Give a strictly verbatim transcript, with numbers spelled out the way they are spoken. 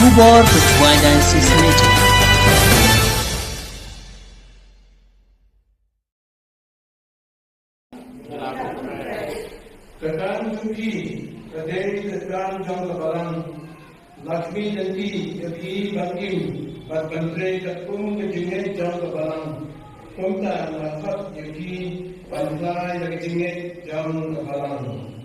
Khubor ka Jowai Diocese Radio. Ka kam jong phi ka dei ka kam jong ka balang. Lakshmi Janti, ïa phi ban im bad ban trei katkum ka jingngeit jong ka balang. Kumta nga khot ïa phi ban phla ïa ka jingngeit jong ka balang.